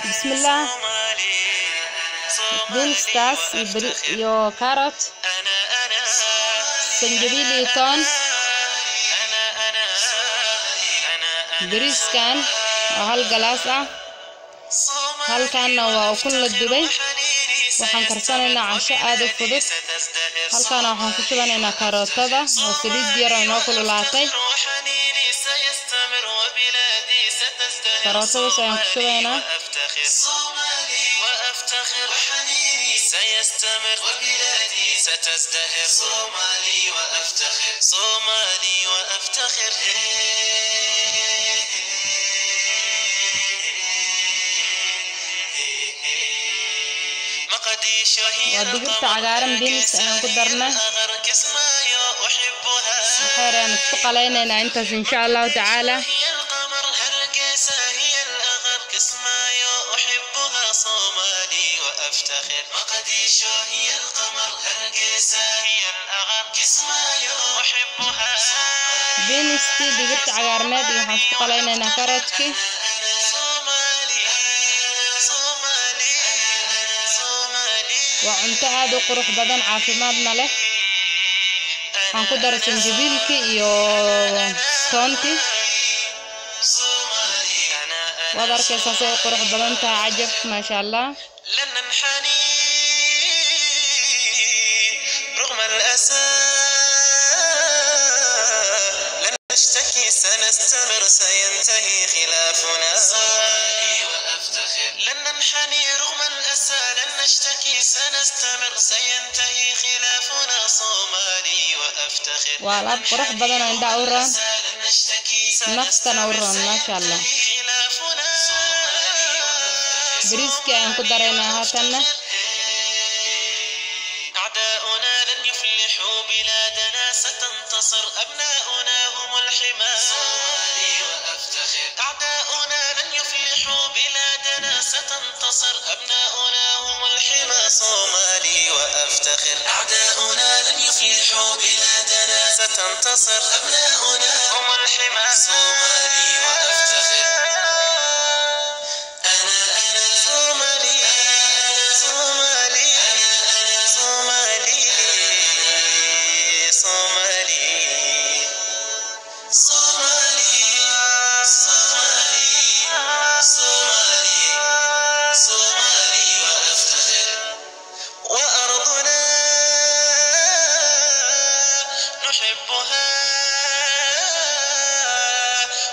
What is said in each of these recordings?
Bismillah. Beanstaas iyo carrot, sanjabiil iyo toon. Bariiskan oo hal galaas ah. Halkaana waa ukun la dubay. Waxaan karsanaynaa casho aad u fudud. Halkaana waxaan ku shubanaynaa karootada oo saliid yar oo inoo kululaatay. Karootadaas ayaan ku shubaynaa. سيستمر وبلادي ستزدهر صومالي وأفتخر صومالي وأفتخر. Waa digirta cagaaran, beans ayaan ku darnay. Waxyar ayaan isku qalaynaynaa intaas insha Allahu tacaala. Beanstii, digirta cagaarneed iyo waxaan isku qalaynaynaa karoodkii. Waa cunto aad u qurux badan, caafimaadna leh. Waxaan ku daray sanjabiilkii iyo toontii. Waad arkaysaa say u qurux badan tahay, cajab, maasha Allah. لن ننحني رغم الأسى، لن نشتكي، سنستمر، سينتهي خلافنا. وأفتخر لن ننحني رغم الأسى، لن نشتكي، سنستمر، سينتهي خلافنا. صومالي وأفتخر. Waa alaab qurux badan oo indhaha u roon, لن نشتكي، naftana u roon, maasha Allah. خلافنا. Bariiskii ayaan ku daraynaa haatanna. أعداؤنا لن يفلحوا، بلادنا ستنتصر، أبناؤنا هم الحماة. صومالي وأفتخر. أعداؤنا لن يفلحوا، بلادنا ستنتصر، أبناؤنا هم الحمى. صومالي وأفتخر. أعداؤنا لن يفلحوا، بلادنا ستنتصر، أبناؤنا هم الحمى. صومالي وأفتخر. أنا أنا صومالي، أنا صومالي، أنا صومالي، صومالي، صومالي، صومالي، صومالي، صومالي وأفتخر. وأرضنا نحبها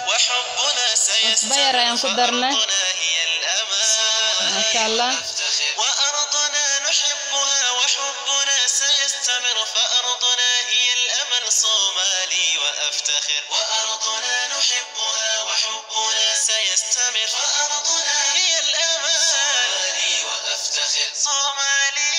وحبنا Cusbo yar ayaan ku darnay. فأرضنا هي الأمان. Maasha Allah. وأرضنا نحبها وحبنا سيستمر، فأرضنا هي الأمل. صومالي وأفتخر. وأرضنا نحبها وحبنا سيستمر، فأرضنا هي الأمل. صومالي وأفتخر. صومالي.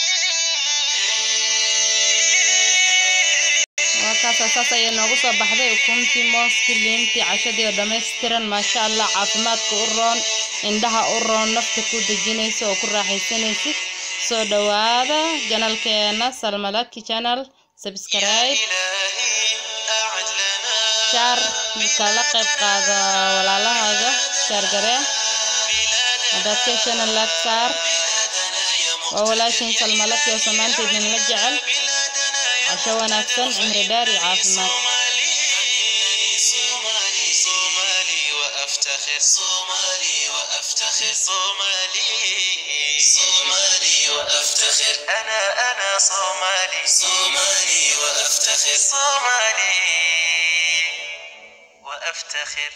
Waa kaasa, saas ayay noogu soo baxday ukuntii, mooskii, liintii, cashadii oo dhammaystiran, maasha Allah. Caafimaadka u roon, indhaha u roon, nafta ku dejinaysa oo ku raaxaysanaysid. Soo dhawaada channelkeena Salma Lucky Channel. Subscribe, إلهي أعد لنا share, kala qayb qaada walaalahaaga, share garee. Haddaad ka heshana like saar. Waa walaashin Salma Lucky oo samaanta idinla jecel. Casho wanaagsan, cimri dheer iyo caafimaad. صومالي، صومالي وأفتخر. صومالي وأفتخر. صومالي، صومالي وأفتخر. أنا أنا صومالي، صومالي وأفتخر. صومالي وأفتخر.